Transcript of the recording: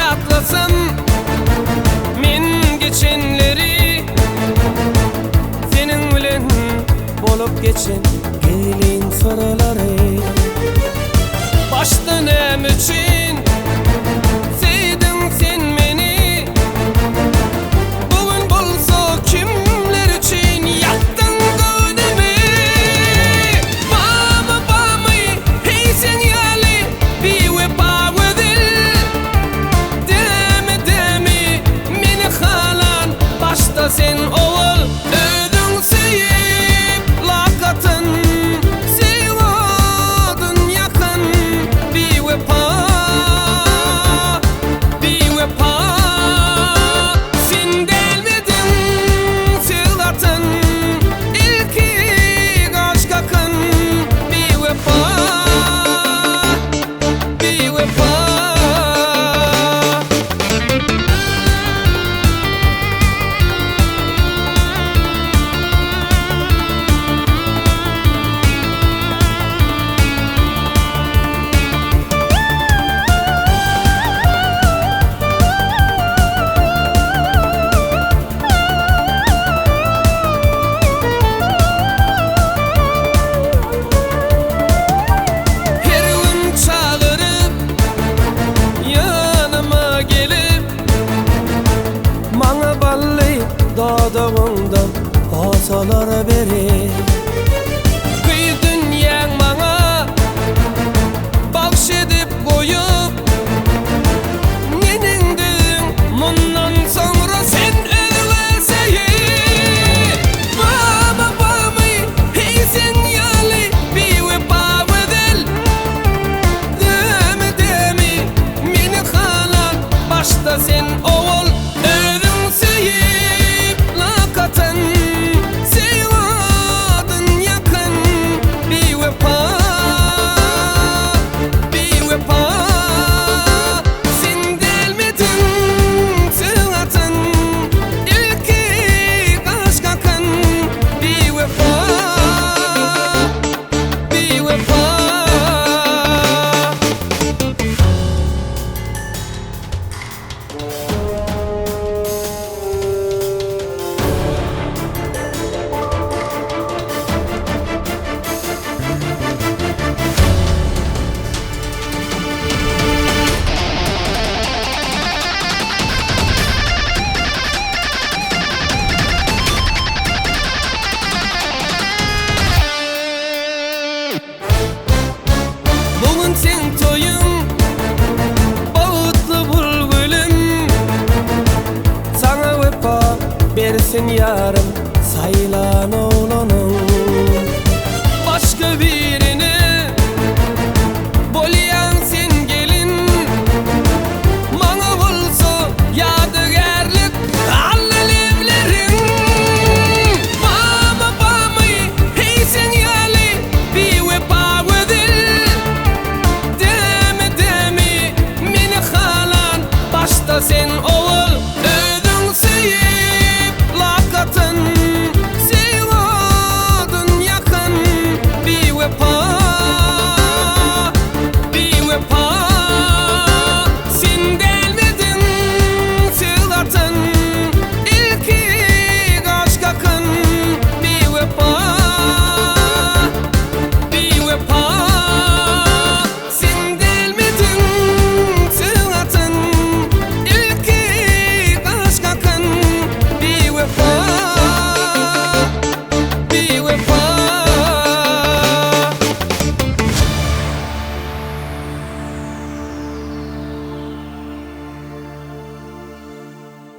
Ýatlasam men geçenleri Seniň bilen bolup geçen gizlin syrlary Başda näme üçin söýdüň sen meni Bu gün bolsa kimler üçin ýakdyň göwnümi Bamy bamy heý sen ýaly biwepa gözel Dämi dämi meni halan başda sen owal Özüň söýüp lakatyn söýgi odun ýakan biwepa biwepa Sen dälmidiň söz gatan ilki gaş kakan biwepa biwepa. Her gün çagyryp, ýanyma gelip, Maňa bally dodagyňdan posalar berip. Gyz dünýäň maňa bagş edip goýup, Neneň düzüň mundan soňra sen özüňe söýüp. Bamy, bamy, heý sen ýaly biwepa gözel, Demi, demi, meni halan başda sen owal. Özüň söýüp lakatyn, söýgi odun ýakan biwepa, biwepa. Sen dälmidiň söz atan, ilki gaş kakan biwepa, biwepa. Bu gün seň toýuň, bagtly bol gülüm. Saňa wepa bersin ýarym, saýlan oglan.